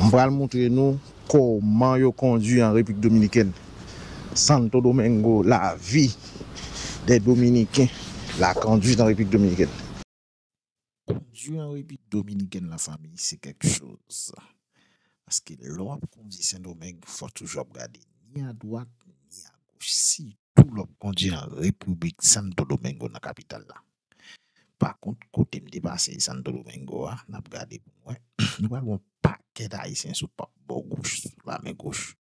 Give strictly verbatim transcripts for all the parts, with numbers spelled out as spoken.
M pral montre nou kòman yo kondui an Repiblik Dominikèn. Santo Domingo, la vie des Dominicains, la conduite en République Dominicaine. Kondui an Repiblik Dominikèn, lafanmi, se kèk choz. Paske lè w ap kondui Sendomeng, fò toujou ap gade ni a dwat, ni a goch, sitou lè w ap kondui an Repiblik Santo Domingo, nan kapital la. Pa kont, kote m te pase Santo Domingo a, n ap gade pou n wè. Nou pral wè yon pakèt Ayisyen sou pa-, bò goch, sou lamen goch.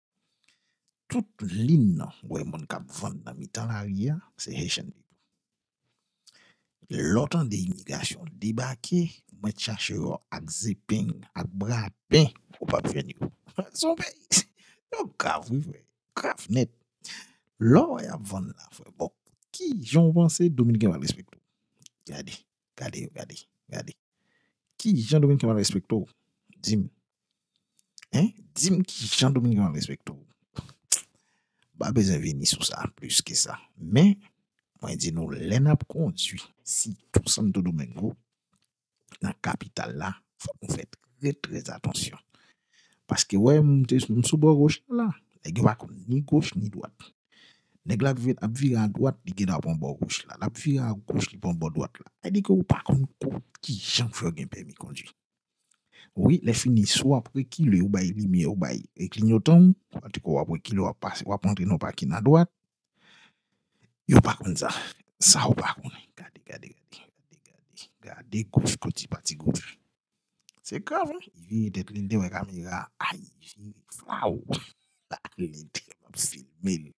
Tout liy nan, w wè moun k ap vann nan mitan lari a, se Haitian people. Lè w tande imigrasyon debake, mwen t chache yo ak zepeng, ak brapen, ou p ap jwenn yo. Se yon peyi, yo grav, wi, frè. Grav nèt. Lè w wè y ap vann la, frè, bon, ki jan w panse Dominiken pral respekte w? Gade, gade, gade, gade. Ki jan Dominiken pral respekte w? Di m. Hein? Di m ki jan Dominiken pral respekte w. M pa bezwen vini sou sa plis ke sa. Men, mwen di nou, lè n ap kondui, sitou Santo Domingo, nan kapital la, fòk nou fè trè, trè atansyon. Paske, wè, m te, m sou bò goch la, la. Nèg yo pa konn ni goch ni dwat. Nèg la ap vi-, ap vire a dwat, li gen dwa pran bò goch la. L ap vire a goch, li pran bò dwat la. Sa vle di ke ou pa konn ko-, ki jan fè w gen pèmi kondui. Wi, lè fini, si w ap rekile, ou bay limyè, ou bay klinyotan w, atiko w ap rekile, w ap pase, w ap rantre nan pakin a dwat. Yo pa konn sa. Sa ou pa konnen. Gade, gade, gade, gade, gade. Gade goch, koti pati goch. Se grav, wi. Li vire tèt li, li te wè kamera. Ay, li vire flaw. Li te ap filme l.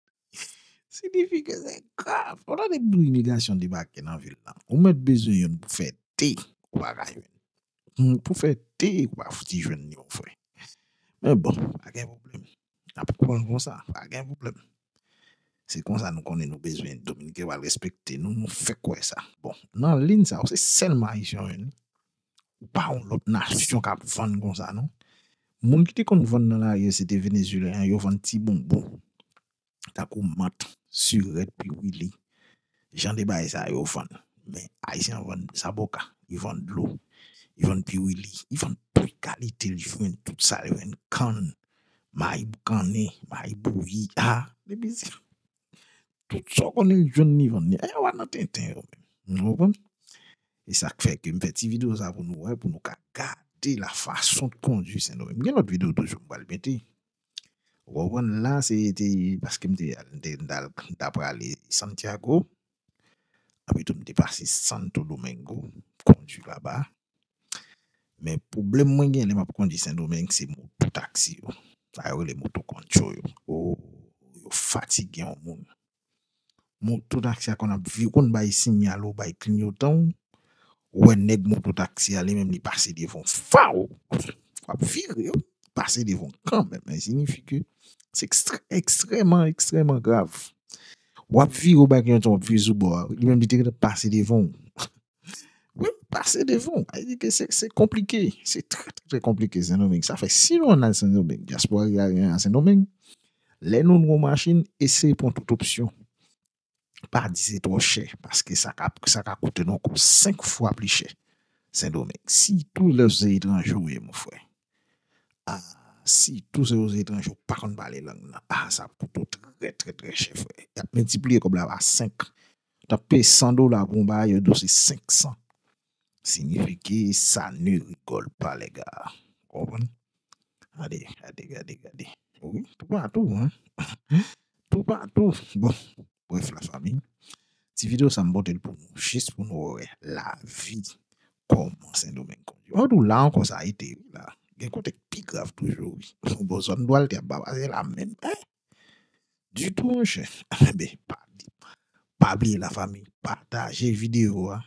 Siyifi ke se grav. Ou tande bri imigrasyon debake nan vil la. Ou mèt bezwen youn pou fè te, ou pa ka jwenn. Hmm, pou fè te, ou pa fouti jwenn li, mon frè. Men bon, pa gen pwoblèm. N ap pran konsa, pa gen pwoblèm. Se konsa nou konnen nou bezwen Dominiken pral respekte nou, nou fèk wè sa. Bon, nan liy sa yo, se sèlman Ayisyen yo jwenn. Ou pa yon lòt nasyon k ap vann konsa, non. Moun ki te konn vann nan lari a, se te Venezuelyen, yo vann ti bonbon. Tankou mant, sirèt, piwili. Jan de bagay sa yo vann. Men Ayisyen an vann zaboka, li vann dlo, li vann piwili, li vann tout kalite, li jwenn tout sa, li jwenn kann, mayi boukannen, mayi bouyi, a, depi se tout sa w konnen l jwenn li vann li. E yo pa nan tenten yo menm. Ou konprann? E sa k fè ke m fè ti videyo sa pou nou wè, pou nou ka gade la façon de conduire Sendomeng. M gen lòt videyo toujou m pral mete. Ou konprann la, se te paske m te al, m te, m t al, m t ap prale Santiago. Epi tou, m te pase Santo Domingo, kondui laba. Men pwoblèm mwen gen lè m ap kondui Sendomeng, se moto taksi yo. Sa yo rele moto koncho yo. O, yo fatige yon moun. Moto taksi a konn ap vi-, konn bay sinyal ou bay klinyotan w. Ou wè nèg moto taksi a, li menm li pase devan w. Faw! W ap vire, wi. Pase devan w kanmenm. Men siyifi ke se ekstre-, ekstrèman, ekstrèman grav. W ap vire, ou bay klinyotan w, w ap vire sou bò a. Li menm li te gentan pase devan w. Wi, pase devan w. Sa vle di ke se, se konplike. Se trè, trè, trè konplike, Sendomeng. Sa fè, si nou ann al Sendomeng, dyaspora ayisyen an Sendomeng, lè nou lwe yon machin, eseye pran tout opsyon. Pa di se twò chè, paske sa ka, sa ka koute nou ankò senk fwa pli chè. Sendomeng, sitou lè se etranje w ye, mon frè. A, sitou se yon etranje, ou pa konn pale lang nan. A, sa ap koute w trè, trè, trè chè, frè. Y ap miltipliye kòb la pa senk. T ap peye san dola pou yon bagay, yo di w se senk san. Siyifi ke ça ne rigole pas, les gars. Ou konprann? Gade, gade, gade, gade. Wi, toupatou, hein. Toupatou. Bon, bref, lafanmi. Ti videyo sa m pote l pou nou, jis pou nou wè lavi, kòman Sendomeng kondui. Mwen di w la ankò sa rete, wi, la. Gen kote k pi grav toujou, wi. Bon, zòn Dwalt ap ba pase la menm, hein? Ditou, monchè. Enben, pa, pa bliye lafanmi, pataje videyo a,